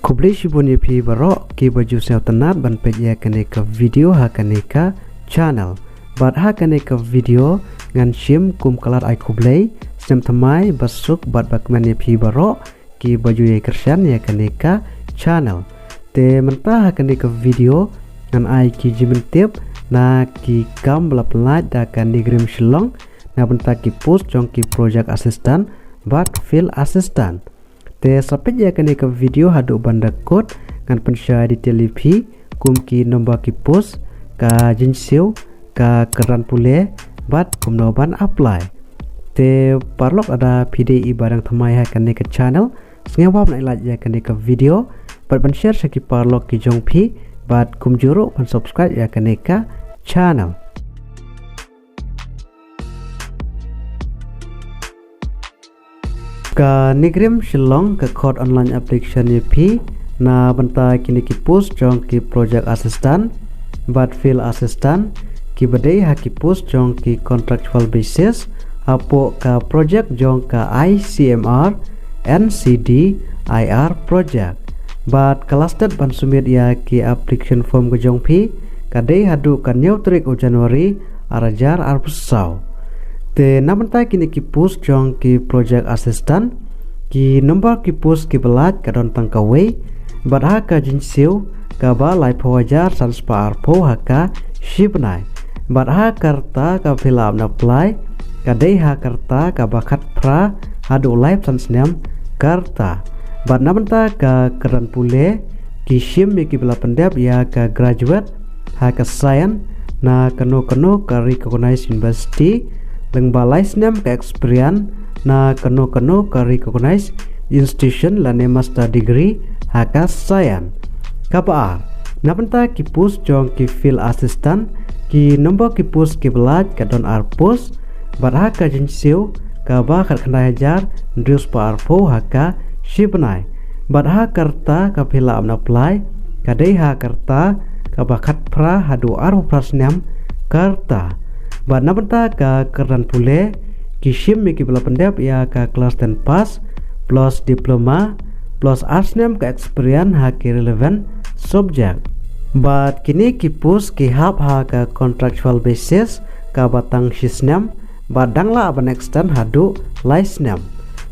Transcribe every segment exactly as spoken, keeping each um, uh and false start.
Khublei shibun ïa phi baroh kiba ju sngewtynnat ban peit ïa kane ka video ha kane ka channel. Bad ha kane ka video ngan shim kum ka lad ai khublei, snem thymmai basuk bad bakmen ïa phi baroh kiba ju ïai kyrshan ïa kane ka channel. Te mynta ha kane ka video ngan ai ki jingpyntip na ki kam ba la pynlait da ka NEIGRIHMS Shillong na bynta ki post jong ki project assistant bad field assistant. Te sa peit ïa kane ka video haduh ban da kut, ngan pynshai detail ïa phi kum ki number ki post, ka jingsiew, ka kyrdan pule bad kumno ban apply. Te paralok, lada phi dei i ba dang thymmai ha kane ka channel, sngewbha ban ai like ïa kane ka video bad ban share sha ki paralok ki jong phi bad kumjuh ruh ban subscribe ïa kane ka channel. Ka NEIGRIHMS Shillong ka khot online application ïa phi na bynta kine ki post jong ki project assistant bad field assistant, kiba dei ha ki post jong ki contractual basis hapoh ka project jong ka I C M R N C D I R project. Bad ka last date ban submit ïa ki application form ka jong phi ka dei haduh ka hynñiew tarik u January ar hajar arphew saw. Te na bynta kine ki post jong ki project assistant, ki number ki post kiba lait ka don tang kawei, bad ha ka jingsiew kaba laiphew hajar san spah arphew ha ka shi bnai. Bad ha ka rta kaba phi lah ban apply ka dei ha ka rta kaba khatphra haduh laiphew san snem ka rta. Bad na bynta ka kyrdan pule, ki shim ïa kiba la pyndep ïa ka graduate ha ka science na kano kano ka recognized university, lyngba lai snem ka experience na kano kano ka recognized institution lane master degree ha ka science. Kaba ar, na bynta ki post jong ki field assistant, ki number ki post kiba lait ka don ar post, bad ha ka jingsiew kaba khatkhyndai hajar hynriew spah arphew ha ka shi bnai. Bad ha ka rta kaba phi lah ban apply ka dei ha ka rta kaba khatphra haduh arphew phra snem ka rta. Bad na bynta ka kyrdan pule, ki shim ïa kiba la pyndep ïa ka class ten pass plus diploma plus ar snem ka experience ha ki relevant subject. Bad kine ki post ki hap ha ka contractual basis kaba tang shi snem bad dang lah ban extend haduh lai snem.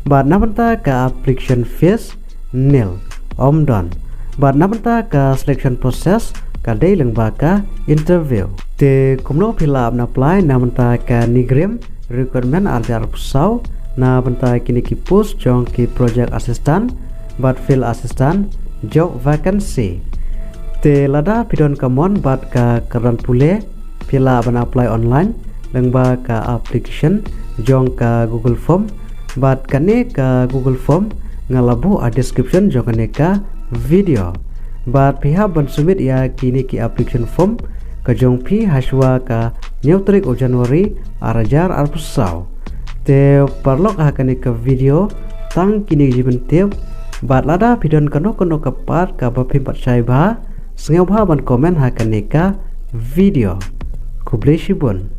Bad na bynta ka application fees, nil, ym don. Bad na bynta ka selection process ka dei lyngba ka interview. Te kumno phi lah ban apply na bynta ka NEIGRIHMS recruitment ar hajar arphew saw na bynta kine ki post jong ki project assistant bad field assistant job vacancy. Te lada phi don ka mon bad ka kyrdan pule, phi lah ban apply online lyngba ka application jong ka Google Form. Bad kane ka Google Form nga la buh ha description jong kane ka video. Bad phi hap ban submit ïa kine ki application form ka jong phi hashwa ka hynñiew tarik u January ar hajar arphew saw. Te paralok, ha kane ka video tang kine ki jingpyntip, bad lada phi don kano kano ka part kaba phim pat shai bha, sngewbha ban comment ha kane ka video. Khublei shibun.